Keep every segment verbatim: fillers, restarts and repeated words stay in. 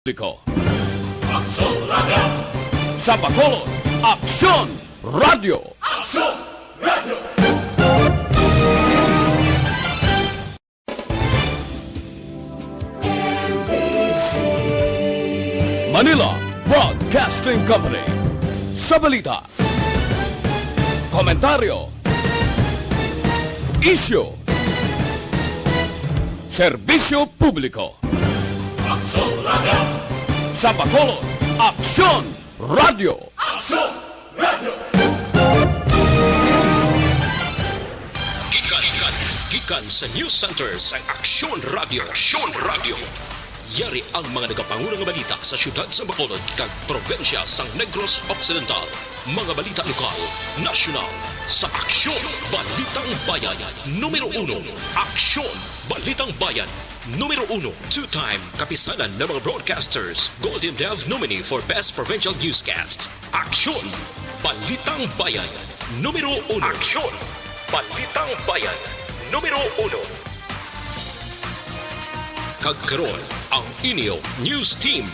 Publiko. Aksyon Radio! Sa Bacolod, Aksyon Radio! Aksyon Radio! Manila Broadcasting Company. Sa balita, komentaryo, isyu, serbisyo publiko. Aksyon Radio! Sa Bacolod, Aksyon Radio! Aksyon Radio! Gikan, gikan, gikan sa News Center sang Aksyon Radio. Aksyon Radio. Yari ang mga nagapanguna nga balita sa siyudad sa Bacolod kag probinsya sang Negros Occidental. Mga balita lokal, nasyonal, sa Aksyon Balitang Bayan. Numero uno, Aksyon Balitang Bayan. Numero uno, two-time kapisanan ng mga broadcasters, Golden Dove nominee for Best Provincial Newscast. Aksyon! Balitang Bayan, numero uno. Aksyon! Balitang Bayan, numero uno. Kag karon, ang inyo news team.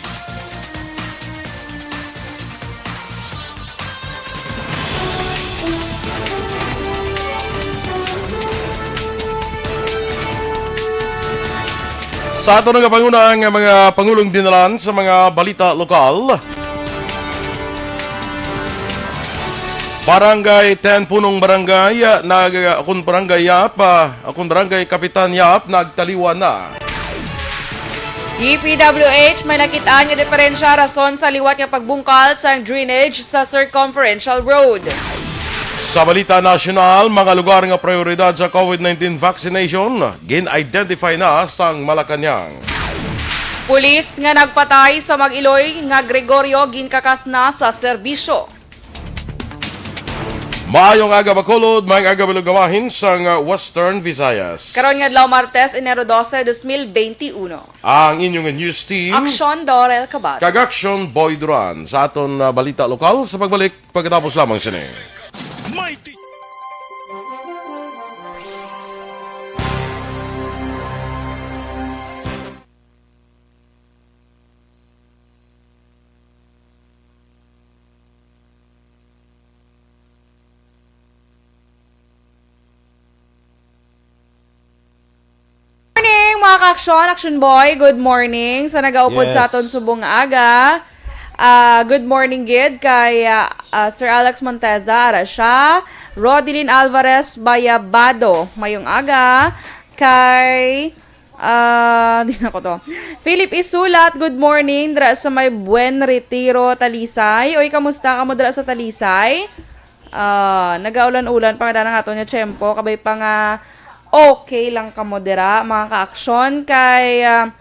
Sa aton nga panguna nga mga pangulong dinalan sa mga balita lokal. Barangay ten, punong barangay, ah, nag-, akon barangay, ah, pa, akon barangay kapitan, yap, nagtaliwan na. D P W H, may nakitaan nga diferensya rason sa liwat nga pagbungkal sang drainage sa Circumferential Road. Sa balita nasyonal, mga lugar nga prioridad sa COVID nineteen vaccination, gin-identify na sang Malacañang. Pulis nga nagpatay sa mag-iloy nga Gregorio ginkakas na sa serbisyo. Maayong aga, Bacolod, maayong aga, mga lugawahin sang, uh, Western Visayas. Karon nga adlaw, Martes, Enero dose, dos mil beinti uno. Ang inyong news team, Aksyon Dorel Cabal. Kag Aksyon Boy Duran. Sa aton, uh, balita lokal, sa pagbalik, pagkatapos lamang sini. May ti- Morning, mga ka-aksyon, Action Boy. Good morning sa nagaupod sa Yes. aton subong nga aga. Ah, good morning gid kay, ah, ah, Sir Alex Monteza, ara siya. Rodilyn Alvarez Bayabado, mayong aga. Kay, ah, di na ko to. Philip Isulat, good morning, dira sa may Buen Retiro, Talisay. Oy, kamusta kamo dira sa Talisay? Ah, nagaulan-ulan pa nga daan ang aton nga tiyempo, kabay pa nga okay lang kamo dira, mga ka-aksyon. Kay, ah,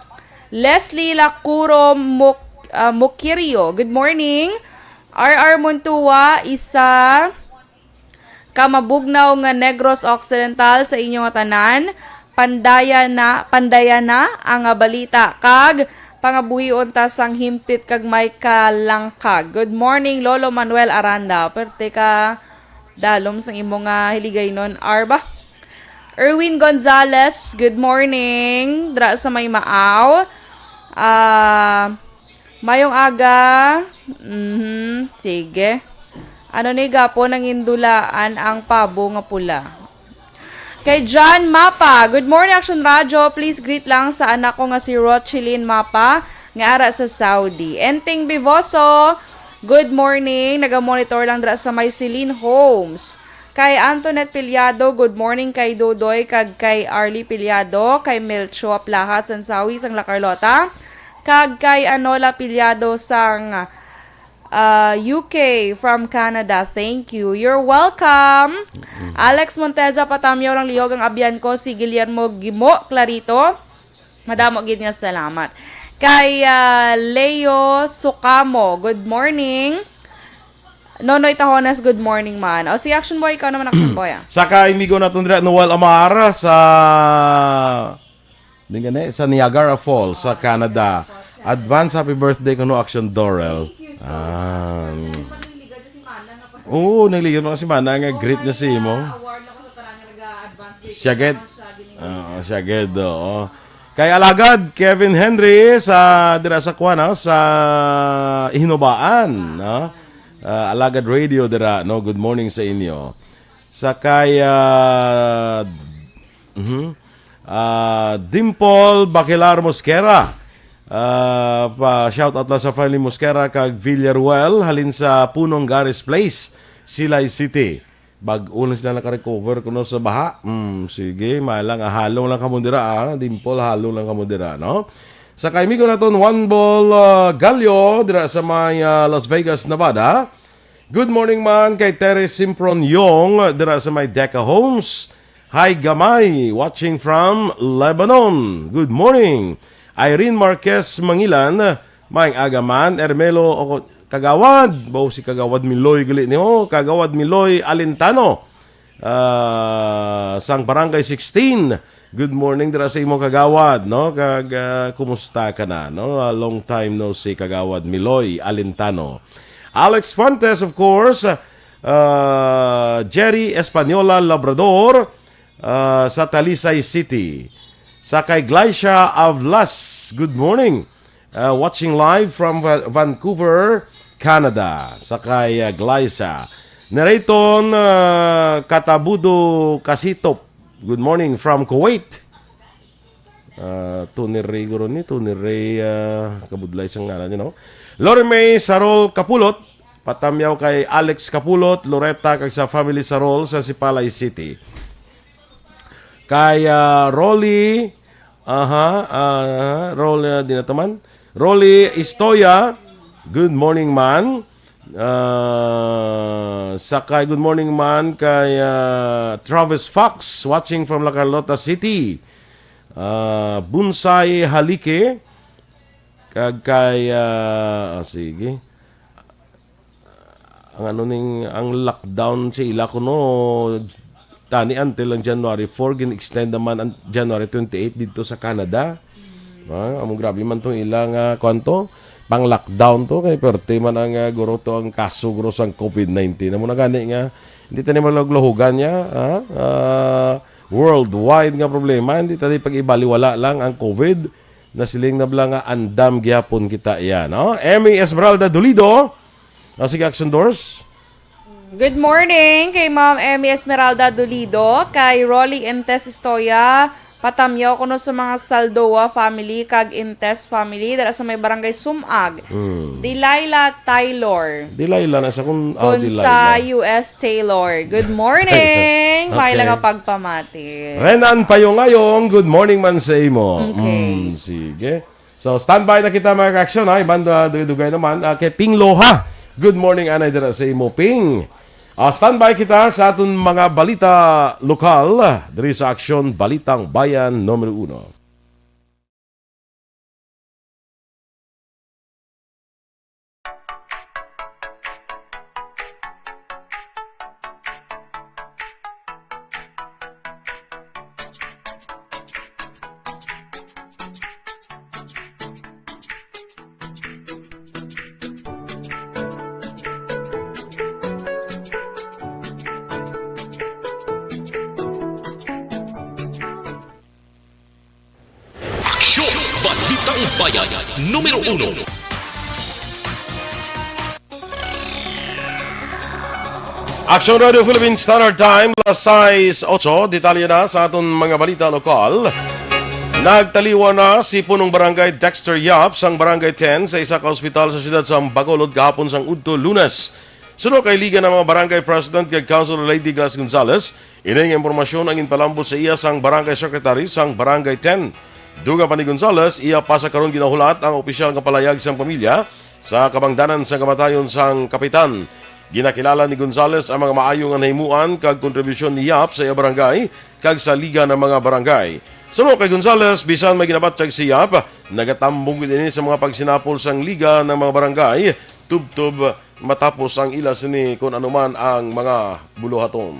Leslie Lacuro Muk-, ah, Mukirio, good morning. R R Montua, isa ka mabugnaw nga Negros Occidental sa inyo nga tanan. Pandaya na, pandaya na ang, ah, balita, kag pangabuhion ta sang himpit kag may kalangkag. Good morning, Lolo Manuel Aranda. Perte ka dalom sang imo nga hiligaynon, Arba. Erwin Gonzalez, good morning. Dra sa may Maaw. Ah, mayong aga. Mhm, sige. Ano ni gapo nangindulaan ang pabo nga pula? Kay John Mapa, good morning, Action Radio. Please greet lang sa anak ko nga si Rochelin Mapa, nga ara sa Saudi. Enteng Bivoso, good morning. Naga-monitor lang dira sa may Celine Homes. Kay Antoinette Piliado, good morning kay Dodoy, kag kay Arlie Piliado, kay Melchio Aplaha, Sansawi, sang La Carlota, kag kay Anola Piliado, sang, ah, U K, from Canada. Thank you. You're welcome. Mm-mm. Alex Monteza, patamyaw lang lihog ang abyan ko, si Guillermo Gimo Clarito. Madamo gid nga salamat. Kay, ah, Leo Sukamo, good morning. Nonoy Tahones, good morning man. O, si Action Boy, ikaw naman, Action Boy, ah. Sa kay amigo naton dira, Noel Amar, sa, di nga ni, sa Niagara Falls, sa Canada. Advance happy birthday kuno, Action Dorel. Thank you so much. Ah. Pero nangliligad si Mana nga pa. Oo, nangliligad man si Mana nga greet na si imo. Award na ko sa tanan nga nag-advance birthday. Siya gid. Siya gid, oo. Kay Alagad Kevin Henry sa, dira sa kuan, no, sa Hinubaan, no? Ah, Alagad Radio dira, no? Good morning sa inyo. Sa kay, ah, mhm. Ah, Dimple Baquilar Mosquera. Ah, pa shout out lang sa family Mosquera kag Villaruel halin sa Punong Garis Place, Silay City. Bag-o lang sila nakarecover kuno sa baha. Hmm, sige, may lang, ah, halong lang kamo dira, ah. Dimple, halong lang kamo dira, no? Sa kay amigo naton, Juan Bol, ah, Gallo, dira sa may, ah, Las Vegas, Nevada. Good morning man kay Terry Simpron Yong, dira sa may Deca Homes. Hi, Gamay, watching from Lebanon. Good morning. Irene Marquez Mangilan, may aga man, Ermelo, o Kagawad, bo si Kagawad Miloy gali ni, oh, Kagawad Miloy Alentano, ah, sang Barangay sixteen. Good morning dira sa imo, Kagawad, no? Kag, ah, kumusta ka na, no? Ah, long time no see, Kagawad Miloy Alentano. Alex Fuentes, of course, ah, Jerry Española Labrador, ah, sa Talisay City. Sa kay Glycia Avlas, good morning. Uh, watching live from Va-, Vancouver, Canada. Sa kay, uh, Glyza. Neriton, uh, Katabudo Kasitop. Good morning from Kuwait. Uh, Tony Ray guro ni, Tony Ray, uh, kabudlay sa ngalan niya, no? Lori May Sarol Kapulot, patamyaw kay Alex Kapulot, Loretta, kag sa family Sarol sa Sipalay City. Kay, ah, Rolly, aha, ah, Rolly, ah, di na to man. Rolly Istoya, good morning man. Ah, sa kay good morning man kay, ah, Travis Fox, watching from La Carlota City. Ah, Bunsay Halike, kag kay, ah, ah, sige. Ang ano ning, ang lockdown sa ila kuno, tani until ang January four, gin-extend naman ang January twenty-eight dito sa Canada. Ah, amo grabe man tong ila nga, kwan to, pang lockdown to, kay perte man ang, ah, guro to ang kaso guro sang covid nineteen. Amo na gani nga, hindi tani malagluhugan niya, ha? Ah, worldwide nga problema, hindi tani pag-ibaliwala lang ang covid. Nasiling na bala nga andam gihapon kita iya, no? Emmy Esmeralda Dolido. Ah, sige, Action Doors. Good morning kay Ma'am Emmy Esmeralda Dolido, kay Rolly Entes Estoya, patamyaw kuno sa mga Saldoa family kag Entes family dira sa may barangay Sumag. Mm. Delilah Taylor. Delilah na sa kun, ah, Kun Delilah. Sa U S Taylor. Good morning. Okay. May lang pagpamati. Renan Payongayong, good morning man sa imo. Okay. Mm, sige. So, standby na kita, mga ka-aksyon, ha? Iban, ah, dugay-dugay naman. Ah, kay Ping Loha, good morning, anay dira sa imo, Ping. Ah, standby kita sa aton mga balita lokal, diri sa Aksyon Balitang Bayan numero uno. Aksyon! Balitang Bayan, numero uno. Aksyon Radio Philippine Standard Time, las sais otso. Detalye na sa aton mga balita lokal. Nagtaliwan na si Punong Barangay Dexter Yap sang Barangay ten sa isa ka ospital sa siyudad sang Bacolod kahapon sang udto Lunes. Suno kay Liga ng mga Barangay President kag Councilor Lady Glass Gonzales, ini nga impormasyon ang ginpalambot sa iya sang Barangay Secretary sang Barangay ten. Dugang pa ni Gonzales, iya pa sa karon ginahulat ang opisyal nga palayag sang pamilya sa kabangdanan sang kamatayon sang kapitan. Ginakilala ni Gonzales ang mga maayo nga nahimuan kag kontribusyon ni Yap sa iya barangay kag sa Liga ng mga Barangay. Suno kay Gonzales, bisan may ginabatyag si Yap, nagatambong gid ini sa mga pagsinapol sang Liga ng mga Barangay, tubtob matapos ang ila sini kon ano man ang mga buluhaton.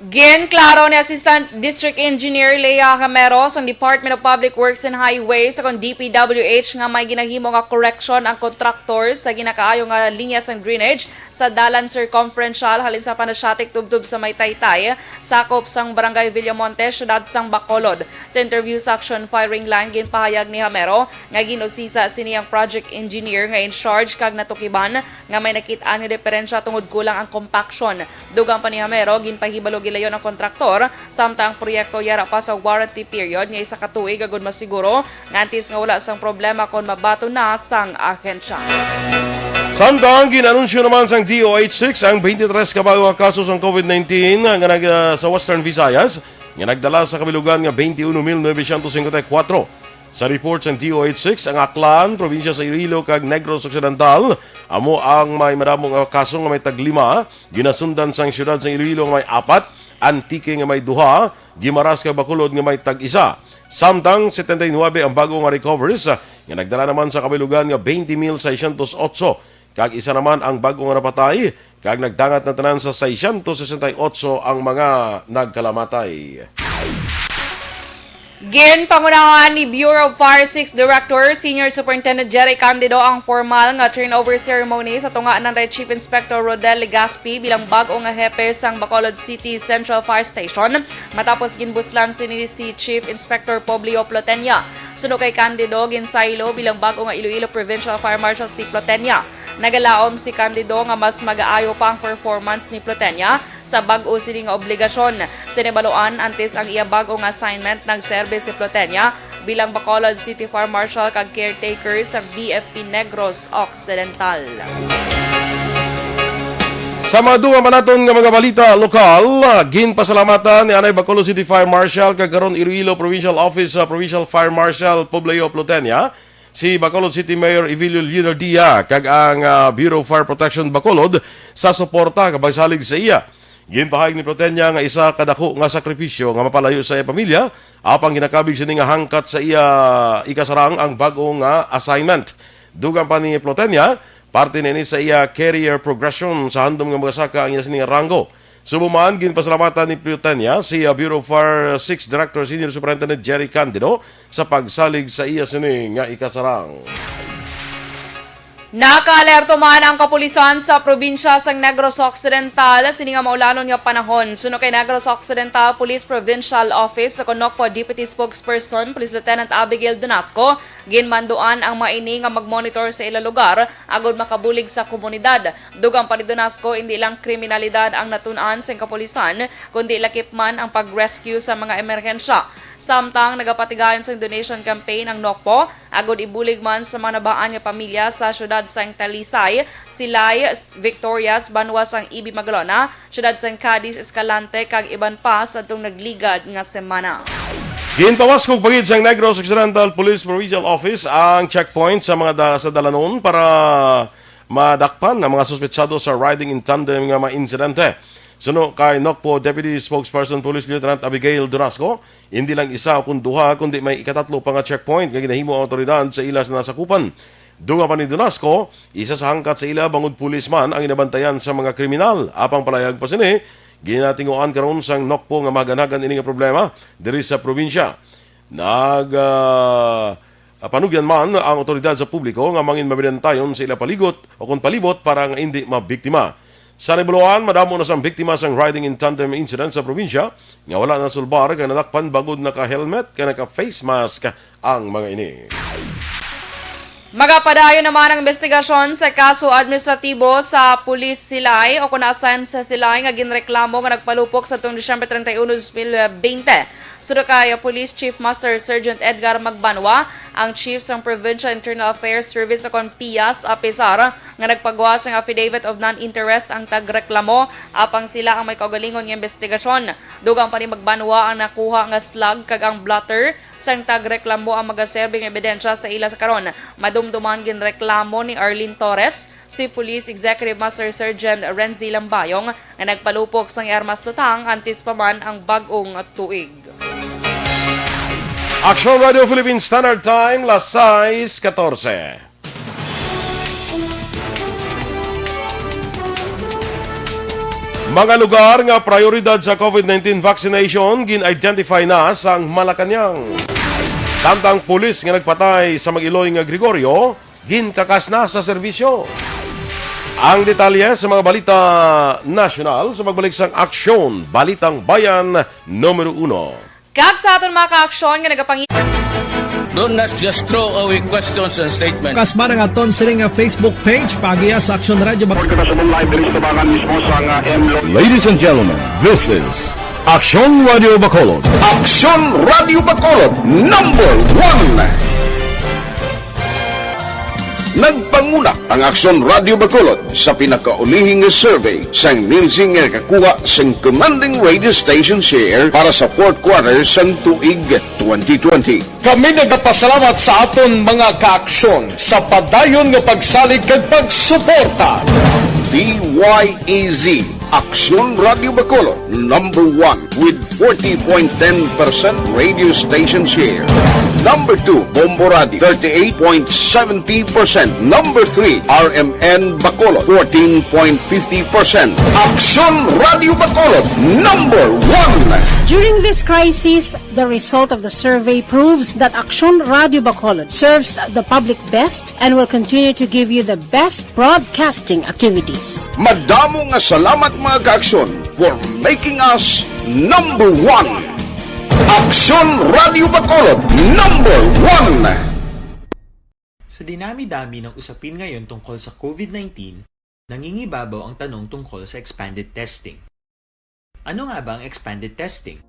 Ginklaro ni Assistant District Engineer Lea Gamero sang Department of Public Works and Highways, o kon D P W H, nga may ginahimo nga koreksyon ang kontraktor sa ginakaayo nga linya sang drainage sa dalan circumferential halin sa Panasiatic tubtob sa may Taytay, sakop sang Barangay Villamonte, siyudad sang Bacolod. Sa interview sa Action Firing Line, ginpahayag ni Gamero nga gin-usisa sini ang project engineer nga in charge kag natukiban nga may nakit-an nga diferensya tungod kulang ang compaction. Dugang pa ni Gamero, ginpahibalo gilayon ang kontraktor, samtang ang proyekto yara pa sa warranty period nga isa ka tuig agud masiguro nga antes nga wala sang problema kon mabaton na sang ahensya. Samtang gin-anunsyo naman sang D O H six ang twenty-three ka bag-o nga kaso sang COVID nineteen nga nag-, ah, sa Western Visayas, nga nagdala sa kabilugan nga twenty-uno mil novecientos cincuenta y cuatro. Sa report sang D O H six, ang Aklan, probinsya sa Iloilo, kag Negros Occidental amo ang may madamo nga kaso, nga may taglima, ginasundan sang siyudad sa Iloilo nga may apat, Antique nga may duha, Guimaras kag Bacolod nga may tag-isa. Samtang setenta y nuebe ang bag-o nga recoveries, ah, nga nagdala naman sa kabilugan nga twenty mil seiscientos otso, kag isa naman ang bag-o nga napatay, kag nagdangat na tanan sa seiscientos sesenta y otso ang mga nagkalamatay. Ginpangunahan ni Bureau of Fire six Director Senior Superintendent Jerry Candido ang formal nga turnover ceremony sa tunga nanday Chief Inspector Rodel Legaspi bilang bag-o nga hepe sang Bacolod City Central Fire Station, matapos ginbuslan sini si Chief Inspector Poblio Plotenia. Suno kay Candido, ginsaylo bilang bag-o nga Iloilo Provincial Fire Marshal si Plotenia. Nagalaom si Candido nga mas magaayo pa ang performance ni Plotenia sa bag-o sini nga obligasyon. Sinibaluan, antes ang iya bag-o nga assignment, nagserbi si Plotenia bilang Bacolod City Fire Marshal kag caretaker sa B F P Negros Occidental. Sa mga dugang pa naton nga mga balita lokal, ginpasalamatan ni anay Bacolod City Fire Marshal kag karon Iloilo Provincial Office sa Provincial Fire Marshal Pobleo Plotenia si Bacolod City Mayor Evelio Leonardia kag ang, ah, Bureau of Fire Protection Bacolod sa suporta kag pagsalig sa iya. Ginpahayag ni Plotenia nga isa ka dako nga sakripisyo nga mapalayo sa iya pamilya, apang ginakabig sini nga hangkat sa iya ikasarang ang bag-o nga assignment. Dugang pa ni Plotenia, parte na ini sa iya career progression sa handom nga magasaka ang iya sini nga ranggo. Subong man, ginpasalamatan ni Plotenia si, uh, Bureau of Fire six Director Senior Superintendent Jerry Candido sa pagsalig sa iya sini nga ikasarang. Nakaalerto man ang kapulisan sa probinsya sang Negros Occidental sini nga maulanon nga panahon. Suno kay Negros Occidental Police Provincial Office, o kon NOCPO Deputy Spokesperson Police Lieutenant Abigail Donasco, ginmanduan ang mga ini nga magmonitor sa ila lugar agod makabulig sa komunidad. Dugang pa ni Donasco, indi lang kriminalidad ang natun-an sang kapulisan, kundi lakip man ang pag-rescue sa mga emerhensya. Samtang nagapatigayon sang donation campaign ang NOCPO, agod ibulig man sa mga nabahaan nga pamilya sa siyudad sang Talisay, Silay, Victorias, banwa sang E B Maglona, siyudad sang Cadiz, Escalante, kag iban pa sadtong nagligad nga semana. Ginpamaskog pa gid sang Negros Occidental Police Provincial Office ang checkpoint sa mga da-, sa dalanon para madakpan ang mga suspetsado sa riding in tandem nga mga insidente. Suno kay NOCPO Deputy Spokesperson Police Lieutenant Abigail Donasco, hindi lang isa o kun duha, kundi may ikatatlo pa nga checkpoint nga ginahimo ang awtoridad sa ila sa nasakupan. Dugang pa ni Donasco, isa sa hangkat sa ila bangod pulis man ang ginabantayan sa mga kriminal. Apang palayag pa sini, ginatinguan karon sang NOCPO nga mahaganagan ini nga problema diri sa probinsya. Nag, ah, panugyan man ang awtoridad sa publiko nga mangin mabinantayon sa ila paligot o kon palibot para nga indi mabiktima. Sa nibuluan, madamo na sang biktima sang riding in tandem incident sa probinsya nga wala nasulbar kay nadakpan bangod naka-helmet kag naka-face mask ang mga ini. Magapadayon naman ang investigasyon sa kaso administratibo sa Pulis Silay o kon assign sa Silay nga ginreklamo nga nagpalupok sa tuong Disyembre treinta y uno, dos mil veinte. Suno kay Police Chief Master Sergeant Edgar Magbanwa, ang Chief sang Provincial Internal Affairs Service o kon PIAS, ah, PISAR, nga nagpagawa sang affidavit of non-interest ang tagreklamo, apang sila ang may kaugalingon nga investigasyon. Dugang pa ni Magbanwa, ang nakuha nga slug kag ang blotter sang tagreklamo ang magaserbi nga ebidensya sa ila sa karon. Madumduman, ginreklamo ni Arlene Torres, si Police Executive Master Sergeant Renzi Lambayong, nga nagpalupok sang armas lutang antes pa man ang bag-ong tuig. Action Radio Philippine Standard Time, las sais katorse. Mga lugar nga prioridad sa COVID nineteen vaccination gin-identify na sang Malacañang. Samtang pulis nga nagpatay sa mag-iloy nga Gregorio, ginkakas na sa serbisyo. Ang detalye sa mga balita nasyonal sa pagbalik sang Aksyon, Balitang Bayan numero uno. Kag sa aton mga kaaksyon nga nagapangi- Don't not just throw away questions and statements. Kasba nga aton sini nga Facebook page, paagiha sa Aksyon Radio Bac- Kita sa live diri sa tabangan mismo sa nga M Lo- Ladies and gentlemen, this is Aksyon Radio Bacolod. Aksyon Radio Bacolod, number one. Nagpanguna ang Aksyon Radio Bacolod sa pinakaulihing nga survey sang Nielsen nga nakakuha sang commanding radio station share para sa fourth quarter sang tuig twenty twenty. Kami nagapasalamat sa aton mga kaaksyon sa padayon nga pagsalig kag pagsuporta. D Y E Z, Aksyon Radio Bacolod, number one with forty point ten percent radio station share. Number two, Bombo Radio, thirty-eight point seventy percent. Number three, R M N Bacolod, fourteen point fifty percent. Aksyon Radio Bacolod, number one. During this crisis, the result of the survey proves that Aksyon Radio Bacolod serves the public best and will continue to give you the best broadcasting activities. Madamo nga salamat, mga kaaksyon, for making us number one. Aksyon Radio Bacolod, number one. Sa dinami-dami ng usapin ngayon tungkol sa COVID nineteen, nangingibabaw ang tanong tungkol sa expanded testing. Ano nga ba ang expanded testing?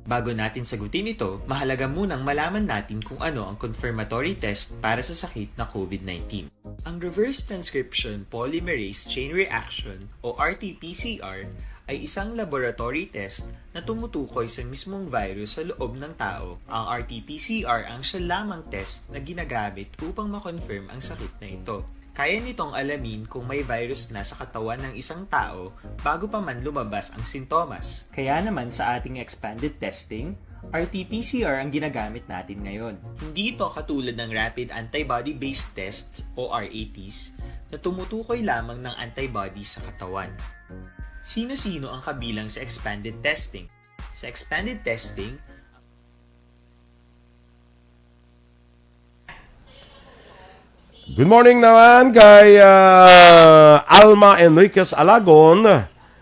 Bago natin sagutin ito, mahalaga munang malaman natin kung ano ang confirmatory test para sa sakit na COVID nineteen. Ang reverse transcription polymerase chain reaction o R T P C R ay isang laboratory test na tumutukoy sa mismong virus sa loob ng tao. Ang R T P C R ang siya lamang test na ginagamit upang ma-confirm ang sakit na ito. Kaya nitong alamin kung may virus na sa katawan ng isang tao bago pa man lumabas ang sintomas. Kaya naman sa ating expanded testing, R T P C R ang ginagamit natin ngayon. Hindi ito katulad ng rapid antibody-based tests o R A Ts na tumutukoy lamang ng antibody sa katawan. Sino-sino ang kabilang sa expanded testing? Sa expanded testing, Good morning naman kay, ah, Alma Enriquez Alagon,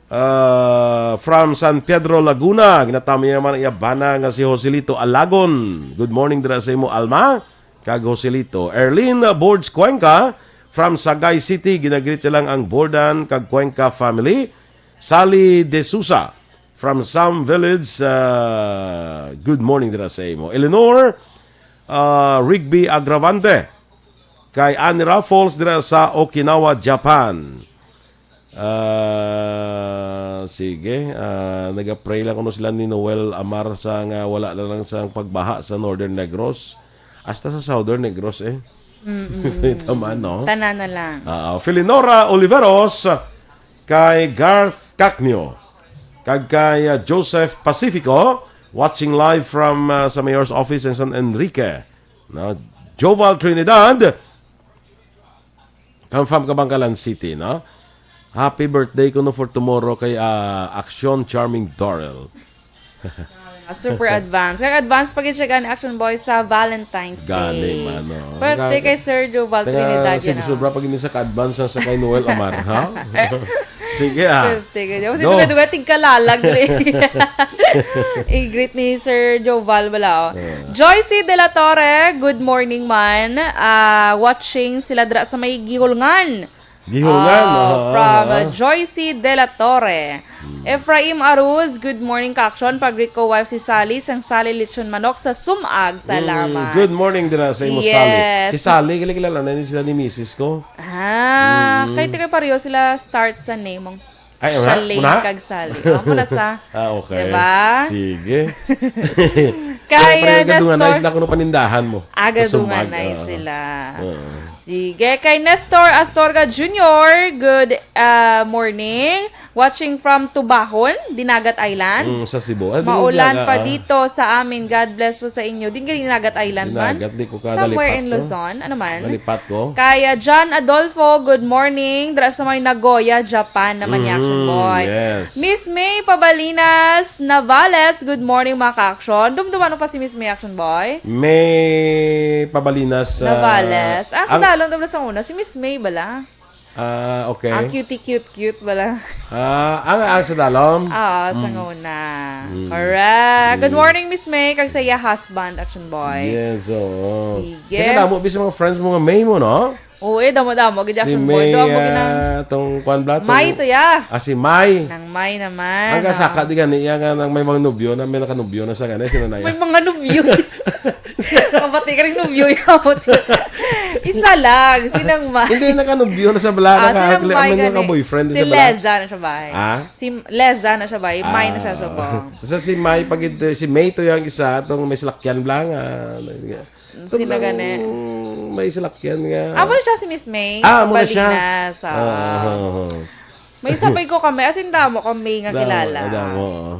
ah, from San Pedro, Laguna. Ginatami naman ang iya bana nga si Joselito Alagon. Good morning dira sa imo, Alma, kag Joselito. Erlene Bords Cuenca from Sagay City. Ginagreet siya lang ang Bordan kag Cuenca family. Sally De Sousa from Sam Village, ah, good morning dira sa imo. Eleanor, ah, Rigby Agravante, kay Annie Raffles dira sa Okinawa, Japan. Ah, sige, ah, nagapray lang kuno sila ni Noel Amar sa nga wala na lang sang pagbaha sa Northern Negros. Hasta sa Southern Negros, eh. Mm-mm. Tama, no? Tanan na lang. Ah, Felinora Oliveros, kay Garth Cacnio, kag kay, ah, Joseph Pacifico, watching live from, ah, sa Mayor's Office in San Enrique. No? Joval Trinidad, come from Kabankalan City, no? Happy birthday kuno for tomorrow kay, ah, Action Charming Dorel. Ah, super advance. Kag advance pa gid siya kan Action Boy sa Valentine's Day. Gani man, no? Pwerte kay Sir Joval Trinidad, si yan, oh. Sobra pa gid ni sa ka-advance sa kay Noel Amar, ha? Sige, ah. Pwerte gid. Kasi duga-duga tigkalalag, eh. I-greet ni Sir Joval bala, oh. Yeah. Joyce de la Torre, good morning man. Ah, watching sila dira sa may Gihulngan. Gihulngan, ah, aha, from, aha, ah, Joyce de la Torre. Hmm. Ephraim Aruz, good morning, Kaaksyon. Pag-greet ko, wife si Sally, sang Sally Lechon Manok sa Sumag. Hmm, salamat. Good morning dira sa imo, Sally. Yes. Si Sally, kilikilala na ni sila ni misis ko. Ah, mm, kay tigay pareho sila start sa name mong Ay, una? Shalane Una? Kag Sally. Oh, muna sa. Ah, okay. Diba? Sige. Kaya, kaya, kaya, Nestor, gadunganay sila kuno panindahan mo. Ah, sa Sumag, gadunganay, ah, sila. Oo. Sige, kay Nestor Astorga Junior, good, ah, morning. Watching from Tubahon, Dinagat Island. Mm, sa Cebu. Ah, Maulan Dinagat, pa ah. dito sa amin. God bless po sa inyo. Din ka Dinagat Island man? Dinagat, di ko ka Somewhere nalipat in ko. Luzon. Ano man? Nalipat ko. Kaya John Adolfo, good morning. Dra sa may Nagoya, Japan naman ni Action Mm, Boy. yes. Miss May Pabalinas Navales, good morning, mga ka-action. Dumduman mo pa si Miss May, Action Boy? May Pabalinas, ah, Navales. Ah, sa ang dalon, tabla sa una. Si Miss May bala? Ah, okay. Ang cutie cute cute bala. Ah, ang, ang sa dalom? Ah, sa Mm. una. Mm. Correct. Good Mm. morning, Miss May, kag sa iya husband, Action Boy. Yes, oo. Sige. Kaya damo, bisa mga friends mo nga May mo, no? Oo, eh, damo-damo. Gid Si Action Boy. May, Doon mo ginang ah, tong kwan bla, tong May to, ya. Ah, si May. Nang May naman, Ang kasaka, oh. di gani, iya nga nang may mga nobyo na, may nakanobyo na sa gani, sino na May iya? mga nobyo. Kabati ka rin nobyo, ya. Isa lang, sinang May. Hindi, nakanobyo na sa bala, Ah, naka-, sinang ang May mga gani? boyfriend Si sa bala. Leza na siya, bay. Ah? Si Leza na siya, bay. May na siya, Ah. subong. So, si May, pag, si May to yung isa, itong may salakyan bla nga. Sino Sobrang gani? may salakyan nga. Amo na siya si Miss May Ah, amo na siya. Balinas, ah. Ah, ah, ah. May sabay ko kami. As in, damo kami nga Damo, kilala. damo, oo.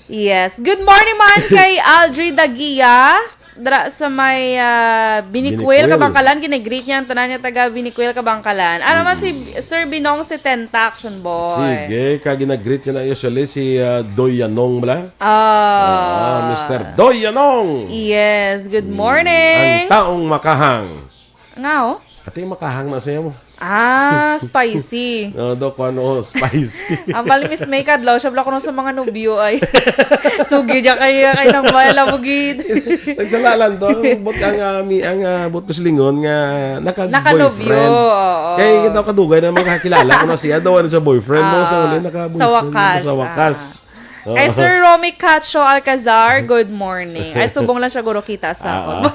Yes. Good morning man kay Aldri Dagia. Dra sa may, ah, Binicuil, Binicuil. Kabangkalan. Ginigreet niya ang tanan niya taga Binicuil, Kabangkalan. Ano man si Mm. Sir Binong setenta, Action Boy? Sige, ka ginagreet niya na usually si, ah, Doy Yanong bala? Ah. Ah, Mister Doy Yanong! Yes, good Mm, morning. ang taong makahang. Nga, oh. Ate, makahang na siya mo. Ah, spicy. No, do, kung ano, spicy. Ang pala, Miss May, kadlaw siya, bala ko sa mga nubyo ay. Sugi niya kay, kay nang wala bugid. Nagsalalan to. Ang but, ang, ah, mi-, ang, ah, but ko silingon nga naka-boyfriend. Naka-nubyo, oo. Kaya kita kadugay na makakilala ko na siya, daw ano sa boyfriend mo, sa Ah, uli, naka-boyfriend sa mo, wakas, sa wakas. ah. Kay Oo. Sir Romy Cacho Alcazar, good morning. Ay, subong lang siya, guro, kita sa Ah, akon. ah.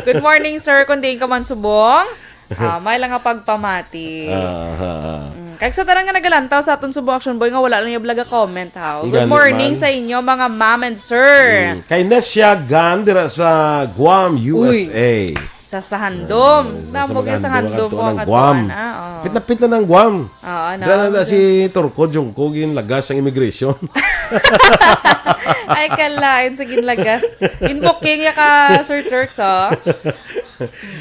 Good morning, sir. Kung diin ka man subong, ah, may lang nga pagpamati. Ah, ah, ah. Mm. Kag sa tanan nga nagalantaw sa aton subong, Action Boy, nga wala lang yung vlog comment, ha. Ang Good gani morning man. sa inyo, mga ma'am and sir. Mm. Kay Nessia Gan, dira sa Guam, Uy. U S A. Sa, sa handom. Ah, sa, sa Namo mga gyud sa handom handom, ang mga katuan, Guam. ah, oo. Pit na pit na ng Guam. Oo, Dala na. na si Turco Jungko, ginlagas ang immigration. Ay, kalain sa ginlagas. Ginbooking ya ka, Sir Turks, oh.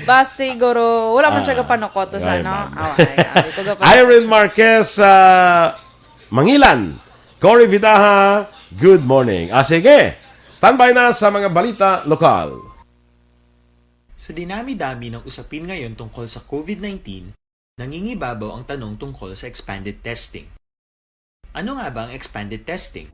Basta siguro, wala man siya Ah, gapanukot to sa ay, ano. man. Oh, ay, ay, ko gapanukot. Irene Marquez, ah, Mangilan. Cory Vidaha, good morning. Ah, sige. Standby na sa mga balita lokal. Sa dinami-dami ng usapin ngayon tungkol sa COVID nineteen, nangingibabaw ang tanong tungkol sa expanded testing. Ano nga ba ang expanded testing?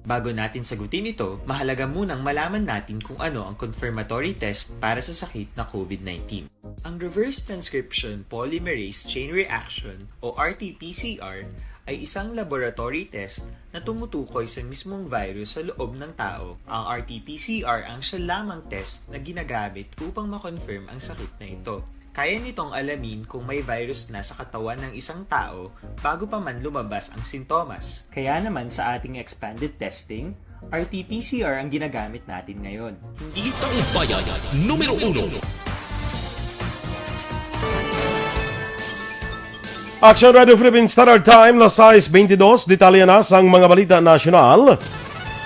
Bago natin sagutin ito, mahalaga munang malaman natin kung ano ang confirmatory test para sa sakit na COVID nineteen. Ang reverse transcription polymerase chain reaction o R T P C R ay isang laboratory test na tumutukoy sa mismong virus sa loob ng tao. Ang R T P C R ang siya lamang test na ginagamit upang ma-confirm ang sakit na ito. Kaya nitong alamin kung may virus na sa katawan ng isang tao bago pa man lumabas ang sintomas. Kaya naman sa ating expanded testing, R T P C R ang ginagamit natin ngayon. Hindi Tampayay numero uno. Action Radio Philippine Standard Time, las sais beintidos. Detalye na sang mga balita nasyonal.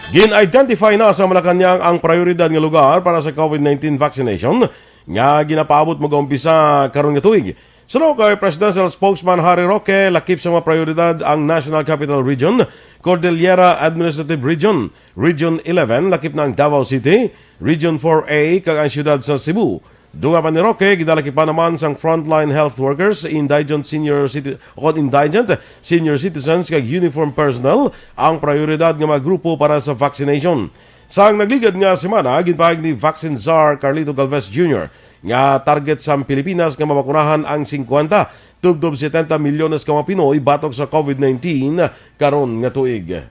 Gin-identify na sa Malacañang ang prioridad nga lugar para sa COVID nineteen vaccination nga ginapaabot magaumpisa karon nga tuig. Suno kay Presidential Spokesman Harry Roque, lakip sa mga prioridad ang National Capital Region, Cordillera Administrative Region, Region eleven, lakip na ang Davao City, Region four A, kag ang siyudad sa Cebu. Dunga pa ni Roque, gidalakipan naman sang frontline health workers, indigent senior citi-, o indigent senior citizens, kag uniform personnel ang prioridad nga mga grupo para sa vaccination. Sang nagligad nga semana, ginpahayag ni Vaccine Czar Carlito Galvez Junior nga target sang Pilipinas nga mabakunahan ang singkwenta tubtob setenta milyones ka mga Pinoy batok sa COVID nineteen karon nga tuig.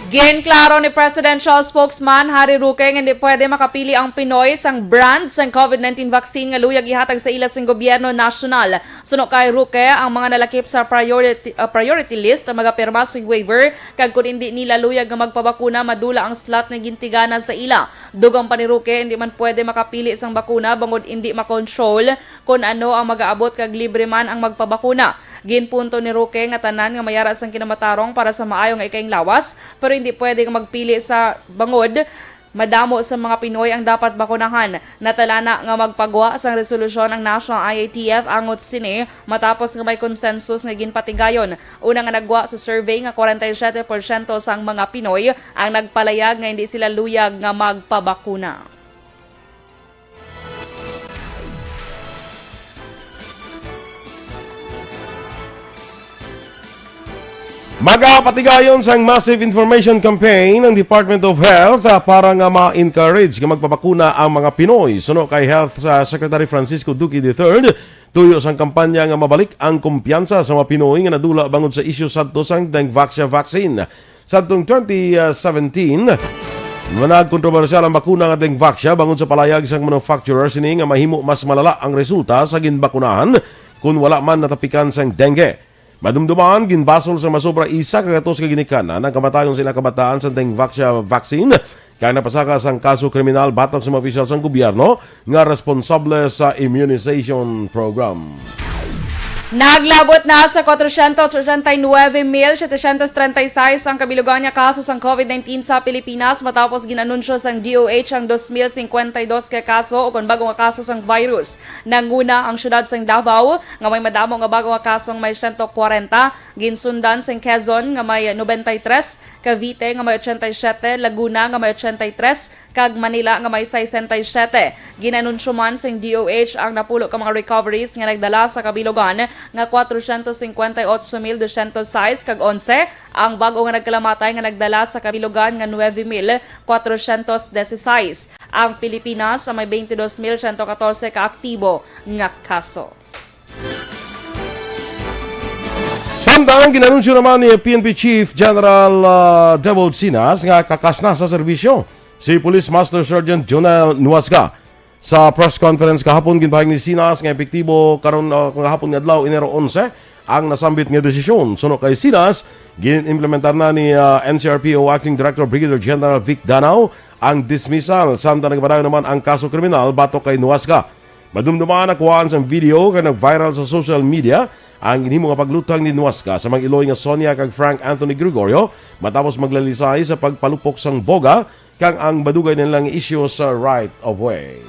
Ginklaro ni Presidential Spokesman Harry Roque nga hindi pwede makapili ang Pinoy sang brand sang COVID nineteen vaccine nga luyag ihatag sa ila sang gobyerno nasyonal. Suno kay Roque, ang mga nalakip sa priority, uh, priority list ang magapirma sa waiver, kag kon indi nila luyag nga magpabakuna, madula ang slot nga gintiganan sa ila. Dugang pa ni Roque, indi man pwede makapili sang bakuna bangod indi makontrol kon ano ang magaabot kag libre man ang magpabakuna. Ginpunto ni Roque nga tanan nga may ara sang kinamatarong para sa maayo nga ikaayong lawas, pero hindi pwede nga magpili sa bangod madamo sa mga Pinoy ang dapat bakunahan. Natalana nga magpagwa sang resolusyon ang National I A T F angot sini matapos nga may konsensus nga ginpatigayon. Una nga nagwa sa survey nga forty-seven percent sang mga Pinoy ang nagpalayag nga hindi sila luyag nga magpabakuna. Magapatigayon sang massive information campaign ang Department of Health, ah, para nga ma-encourage nga magpabakuna ang mga Pinoy. Suno kay Health, ah, Secretary Francisco Duque the third, tuyo sang kampanya nga mabalik ang kumpiyansa sa mga Pinoy nga nadula bangod sa isyu sadto sang Dengvaxia vaccine. Sadtong twenty seventeen, nagkontrobersyal ang bakuna nga Dengvaxia bangod sa palayag sang manufacturer sini nga mahimo mas malala ang resulta sa ginbakunahan kon wala man natapikan sang dengue. Madumduman, ginbasol sa masobra isa ka gatos ka ginikanan ang kamatayon sa ilang kabataan sa Dengvaxia vaccine, kag napasaka sang kaso kriminal batok sa mga opisyal sang gobyerno nga responsable sa immunization program. Naglabot na sa kwatrocientos ochenta y nuebe mil setecientos treinta y seis ang kabilugan nga kaso sang COVID nineteen sa Pilipinas matapos gin-anunsyo sang D O H ang dos mil cincuenta y dos ka kaso o kon bag-o nga kaso sang virus. Nanguna ang siyudad sang Davao nga may madamo nga bag-o nga kaso nga may siyento kwarenta, ginsundan sang Quezon nga may nobenta y tres, Cavite nga may ochenta y siyete, Laguna nga may ochenta y tres, kag Manila nga may sesenta y siyete. Ginanunsyo man sing D O H ang napulo ka mga recoveries nga nagdala sa kabilugan nga kwatrocientos cincuenta y ocho mil doscientos sais kag onse ang bag-o nga nagkalamatay nga nagdala sa kabilugan nga nuebe mil kwatrocientos dieciséis. Ang Pilipinas ang may twenty-two mil siyento katorse ka aktibo nga kaso. Samtang ginanunsyo naman ni P N P Chief General, ah, Debold Sinas nga kakas na sa serbisyo si Police Master Sergeant Jonel Nuasga. Sa press conference kahapon, ginpahayag ni Sinas nga epektibo karon, ah, kahapon nga adlaw, Enero onse, ang nasambit nga desisyon. Suno kay Sinas, gin-implementar na ni, ah, N C R P O Acting Director Brigadier General Vic Danao ang dismissal, samtang nagpadayon naman ang kaso kriminal batok kay Nuasga. Madumduman, nakuhaan sang video kag nag-viral sa social media ang ginhimo nga paglutang ni Nuasga sa mag-iloy nga Sonia kag Frank Anthony Gregorio matapos maglalisay sa pagpalupok sang boga kag ang madugay na nilang isyu sa right of way.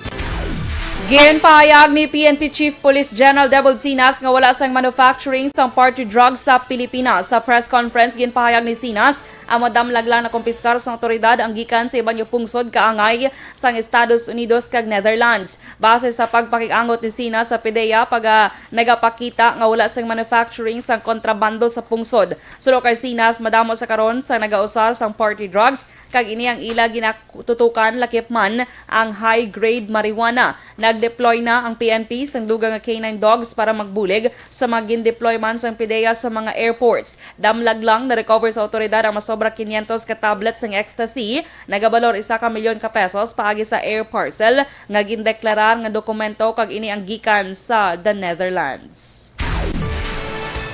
Ginpahayag ni P N P Chief Police General Debold Sinas nga wala sang manufacturing sang party drugs sa Pilipinas. Sa press conference, ginpahayag ni Sinas ang madamlag lang nakumpiskar sang awtoridad ang gikan sa iban nga pungsod kaangay sang Estados Unidos kag Netherlands. Base sa pagpakig-angot ni Sinas sa PDEA, pag, ah, nagapakita nga wala sang manufacturing sang kontrabando sa pungsod. Suno kay Sinas, madamo sa karon sang nagausar sang party drugs, kag ini ang ila ginatutukan, lakip man ang high-grade marijuana. Nag-deploy na ang P N P sang dugang nga K nine dogs para magbulig sa mga gin-deploy man sang PDEA sa mga airports. Damlag lang, na-recover sa awtoridad ang masobra quinientos ka tablets sang ecstasy, nagabalor isa ka milyon ka pesos paagi sa air parcel nga gindeklarar nga dokumento, kag ini ang gikan sa the Netherlands.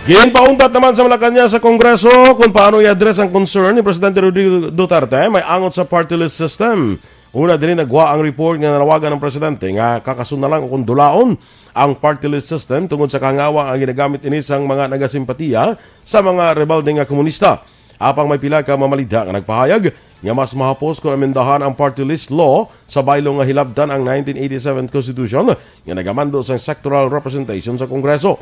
Ginpauntat naman sa Malacañang sa Kongreso kung paano i-address ang concern ni Presidente Rodrigo Duterte may angot sa party list system. Una, diri nagwa ang report nga nanawagan ang presidente nga kakason na lang o kung dulaon ang party list system tungod sa kahangawa nga ginagamit ini sang mga nagasimpatiya sa mga rebelde nga komunista. Apang may pila ka mamalidha nga nagpahayag nga mas mahapos kon amendahan ang party list law sa baylo nga hilabtan ang nineteen eighty-seven Constitution nga nagamando sang sectoral representation sa Kongreso.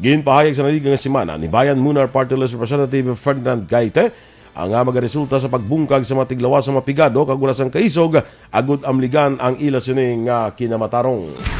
Ginpahayag sa naliga nga semana ni Bayan Munar Party List Representative Ferdinand Gaite ang nga magaresulta sa pagbungkag sa mga tiglawas sa mga pigado kag wala sang kaisog agud amligan ang ila sini nga kinamatarong.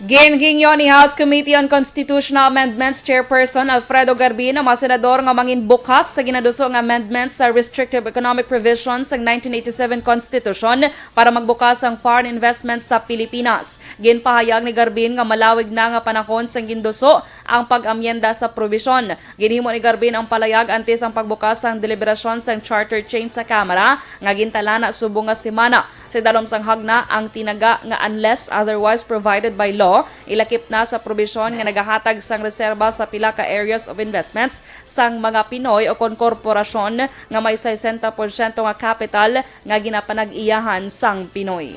Ginhingyo ni House Committee on Constitutional Amendments Chairperson Alfredo Garbin ang mga senador nga mangin bukas sa ginaduso nga amendments sa Restrictive Economic Provisions sa nineteen eighty-seven Constitution para magbukas ang foreign investments sa Pilipinas. Ginpahayag ni Garbin nga malawig na nga panahon sang ginduso ang pag-amyenda sa probisyon. Ginhimo ni Garbin ang palayag antes ang pagbukas sang deliberasyon sang charter change sa Kamara nga gintalana subong nga semana. Sa idalom sang hagna, ang tinaga nga "unless otherwise provided by law" ilakip na sa probisyon nga nagahatag sang reserba sa pila ka areas of investments sang mga Pinoy o kon korporasyon nga may sesenta porsyento nga kapital nga ginapanag-iyahan sang Pinoy.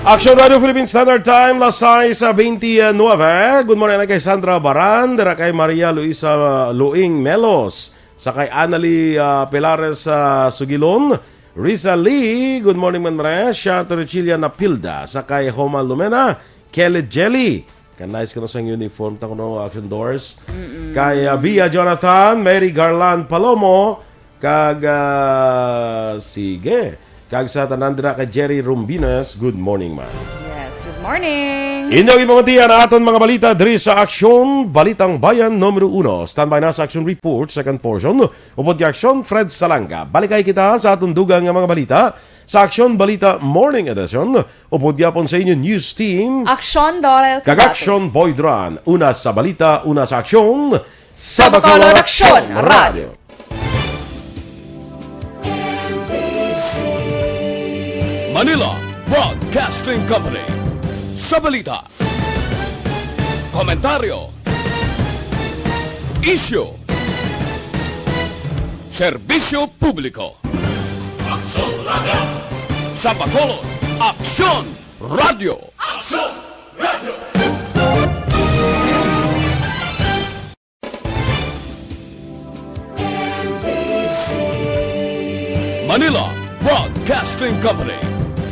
Action Radio Philippine Standard Time, las sais bentisiete. Good morning na kay Sandra Baran, dira kay Maria Luisa Luing Melos, sa kay Annalie, ah, Pilares, ah, Sugilon, Risa Lee, good morning man, Maria, siya Torrecilla Napilda, sa kay Homa Lumena, Kelly Jelly, ka nice ko na sang uniform ta kuno, Action Doors. Kay, ah, Bia Jonathan, Mary Garland Palomo, kag, ah, sige. Kag sa tanan dira kay Jerry Rumbines, good morning, man. Yes, good morning. Inyo ipamatian ang aton mga balita diri sa Aksyon, Balitang Bayan numero uno. Standby na sa Aksyon Report, second portion. Upod kay Aksyon, Fred Salanga. Balikay kita sa aton dugang nga mga balita sa Aksyon Balita Morning Edition. Upod gyapon sa inyo news team. Aksyon, Dorel Kag Cavato. Aksyon, Boy Duran. Una sa balita, una sa aksyon. Sa Bacolod Aksyon Radio. Manila Broadcasting Company. Sa balita, komentaryo, isyu, serbisyo publiko. Aksyon Radio. Sa Bacolod, Aksyon Radio. Aksyon Radio. Manila Broadcasting Company.